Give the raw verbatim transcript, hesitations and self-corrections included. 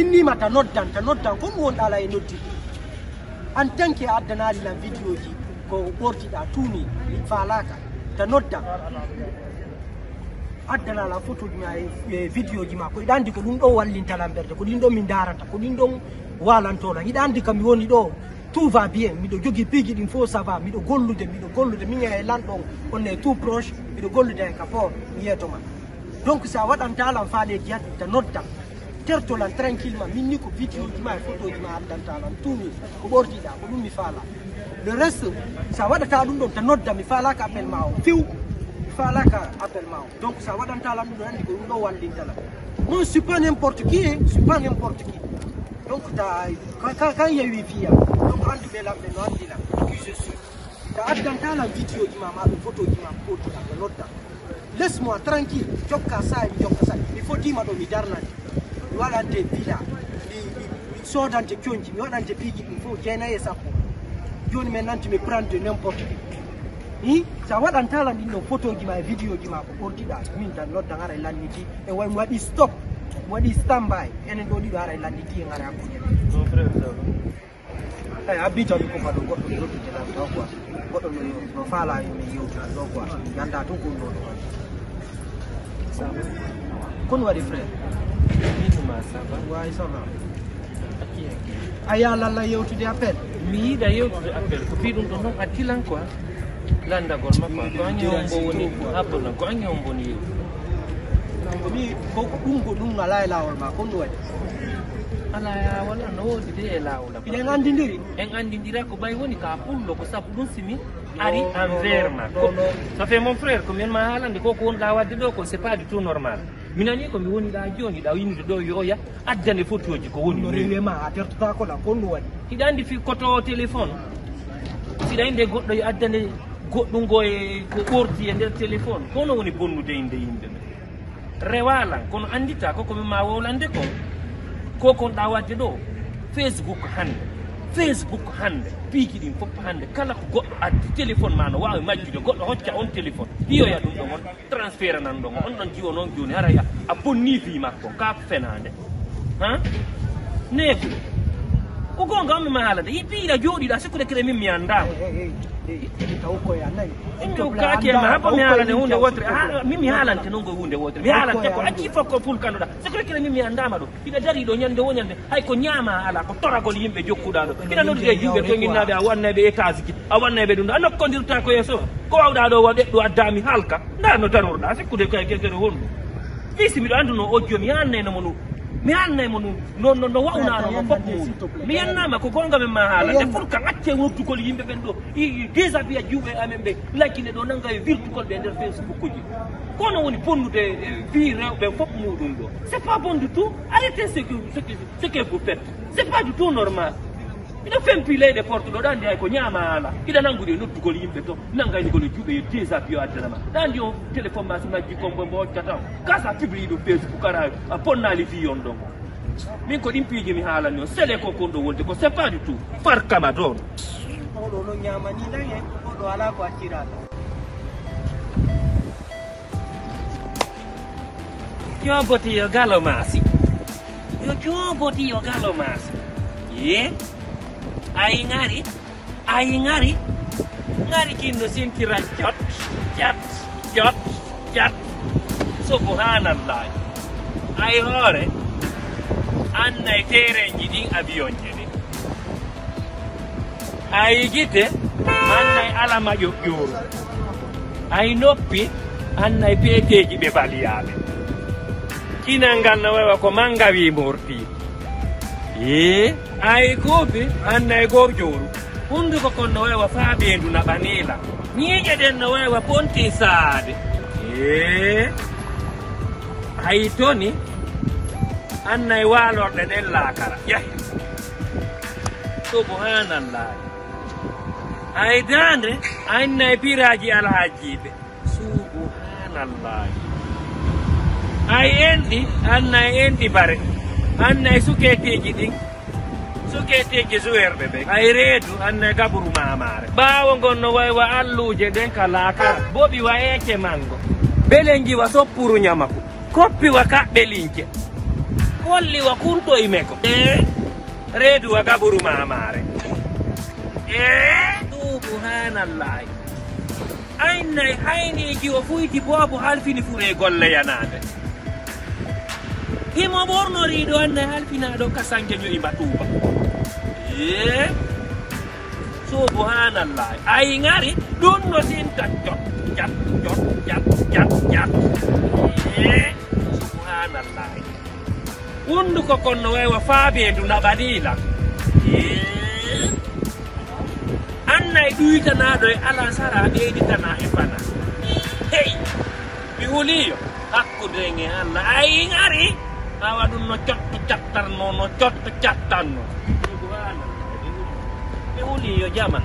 Innima ta noddan, ta noddan, ko ɗum wonɗa ala e noddi. En tant que addanaali lan vidéo ji ko ɓortiɗa tuuni, mi faalaaka, ta noddan. Addana lan photo ji ma e, e vidéo ji ma, ko iɗa andi ko ɗum ɗon wallinta lan ɓerde, ko ɗin ɗon mi ndarata, ko ɗin ɗon walanto lan. Iɗa andi kam mi woni ɗo, tout va bien, miɗo jogi piiji ɗin fof ça va, miɗo gollude, miɗo gollude, min e lan ɗon, on est tout proche, miɗo gollude e ka port, mi yeeto ma. Donc, si a waɗanta lan faaleeji hati, ta nodda. Terto lan tranquillement, min ni ko vidéo ji ma e photo ji ma addanta lan, tout ni, ko ɓortiɗa, ko ɗum mi faala. Le reste, si a waɗata ɗum ɗon, ta nodda, mi faalaaka appel ma o, few, mi faalaaka appel ma o. Donc, si a waɗanta lan ɗum ɗon, andi ko ɗum ɗo wallinta lan. Moi, je suis pas n'importe qui, hein, je suis pas n'importe qui. Donc, ta, ka, ka, kan yewi fiya, donc, andu ɓe lamɓe no andi lan, qui je suis. Ta addanta lan vidéo ji ma, ma ɗum photo ji ma, ko ɓortiɗa, ta nodda. Laisse-moi tranquille, jokka sa'i, mi jokka sa'i. Mi fotima ɗo, mi darnani. Mi waɗante villa, mi, mi, mi sodante conci, mi waɗante piiji ɗum fof jeenayi e sappo. Joni min nanti mi prendre de n'importe qui. Hi, sa waɗanta lan ɗin ɗon photo ji ma e vidéo ji ma ko ɓortiɗa, min tan nodda ngara e lanniti. E way mi waɗi stop, mi waɗi standby. Enen ɗo ɗiɗo ara e lanniti e ngara hakkunde men. Mon frère, ça va? Eyi, a bitan ko mbaɗo goɗɗo noddude lan ɗo quoi. Goɗɗo no, no faala yo min yewtiran ɗo quoi. Mi annda tun ko ɗum ɗo ɗo waɗi. Ça va. Ko ɗum waɗi, frère? Min ma, ça va? Way, ça va. Ok, ok. A yiɗa lan lan yewtude appel? Mi yiɗa yewtude appel. Ko fii ɗum ɗo noon a tilan quoi. Lanndagol ma quoi. Ko an e hombo woni, abbo lan. Ko an e hombo woni yewtude? Mi, ko, ko ɗum, ko ɗum alaa e laawol ma. Ko ɗum waɗi? Alaa e laawol, no woodi de e laawol. Hiɗen anndindiri? En anndindira ko ɓay woni ka pullo, ko sabu ɗum si mi ari envers ma. Ko, ça fait mon frère, ko min ma haalande ko, ko wonɗa waɗde ɗo ko, c'est pas du tout normal. Mi nani ko mi woni ɗa jooni, ɗa winndude ɗo yo oya addane photoji ko woni. No rewi e ma, a tertotako lan, ko ɗum waɗi? Hiɗa anndi fii koto téléphone? Siɗa inde goɗɗo yo addane goɗɗum ngo e ko ɓorti e nder téléphone. Ko hono woni bonnude innde yimɓe ɓe? Rewa lan, kono anndita ko ko mi ma wowlande kon. Ko kon ɗa waɗde ɗo, Facebook hannde. Facebook hannde, piiji ɗin fof hannde, kala ko goɗɗo addi, téléphone ma no waawi majjude, goɗɗo hocca on téléphone, hiyoya ɗum ɗon on, transfert nan ɗon on, on ɗon jiwo noon jooni, hara ya, a bonni fii makko, ka ko fenaande. Ha? Neeku, ko goonga on mi ma haalande, i piiɗa jooɗiɗa, sikkude kede min mi anndaama. Hey, hey, hey. Taw ko ya nayi. Min mi ukkaaki e ma, happa mi haalane huunde wootere. Ah, min mi haalante noon ko huunde wootere. Mi haalante ko acci fof ko fulkanoɗa. C'est vrai que min mi anndaama ɗo. Hiɗa darii ɗo ñande wo ñande. Hay ko ñaama alaa, ko toragol yimɓe jokkuɗa ɗo. Hiɗa noddude e juuɓe to ñinnaaɓe, a wannay ɓe étage ji. A wannay ɓe ɗum ɗo. A nokkondirta ko yeeso. Ko wawɗa ɗo wa ɗeɗɗo adda mi haalka. Ndaa no darorɗa. Sikkude ko e gegere honɗum. Fii si miɗo annduno audio, mi annayno mo ɗum. Mi annay mo ɗum. No, no, no waunano mo fof muɗum. Mi yannama ko gonga men ma haala. Nde pour que acce wurdugol yimɓe ɓen ɗo. I, i, déshabille juuɓe amen ɓe. Lakkine ɗo nanga e virtugol ɓe nder Facebook ji. Kono woni bonnude, eh, vie rewɓe fof muɗum ɗo. C'est pas bon du tout. Arrêtez ce que, ce que, ce que vous faites. C'est pas du tout normal. Ina fempi leyɗe porte ɗo ɗa andi hay ko ñaama haala. Ina nangude e noddugol yimɓe to. Nanga e nugol e juuɓe yo déshabille yo addana ma. Ɗa andi on téléphone ma si majji kon mbo mbo hoccata on. Ka sa publie ɗum Facebook ara a bonnali vie on ɗon. Min ko ɗin piiji mi haalani on, sele ko kon ɗo wonde ko c'est pas du tout. Farkama ɗon. Oɗo no ñaamani lan e oɗo alaa ko accirata. Jooboti yo galo maasi. Yo jooboti yo galo maasi. Ye? Ay ngari. Ay ngari, ngari kin no sintira jot, jot, jot, jot. Subhanallah. Ay hoore, annay terenji ɗin avion ji ɗin. Ay gite, annay alama ƴoƴƴooru. Ay noppi, annay peeteeji ɓe baliyaaɓe. Kinal ngal no wewa ko mannga wi morti. Ee, ay kuupi, annay gorjooru. Hunnduko kon no wewa faabeendu naɓaniila. Ñiiƴe ɗen no wewa pontisaade. Ee, ay toni, annay waalorɗe ɗen laakara. Yahi. Subhanallah. Ay daande, annay piraaji alhajiiɓe. Subhanallaahi. Ay enɗi, annay enɗi bare. Annay suketeeji ɗin. Suketeeji suwerɓe ɓe. Ay reedu, annay gaburu maamaare. Ɓaawo ngon no way wa alluuje ɗen ka laakara. Boɓi wa eece mango. Belenji wa soppuru ñamaku. Koppi wa kaɓɓe lince. Ko Holli wa kunto e meko. E reedu wa gaburu maamaare. E subhanallahi. Aynay hayniiji o fuyti boobo halfini fure golle yanaande. Himo ɓornoriiɗo annay halfinaaɗo ka sanje ño'i mbatuuba. E subhanallahi. Ay ngari ɗum no sinta jot jat jot jat jat jat. E subhanallahi. Hunduko kon no wayi wa faabeedu na ɓaliila. Annay ɗuytanaaɗo e alasara ɓeyditana e fana. Hey, mi huliyo hakkude en e Allah. Ay ngari awa ɗum no cotto cattanno, no cotto cattanno. Mi huliyo jama.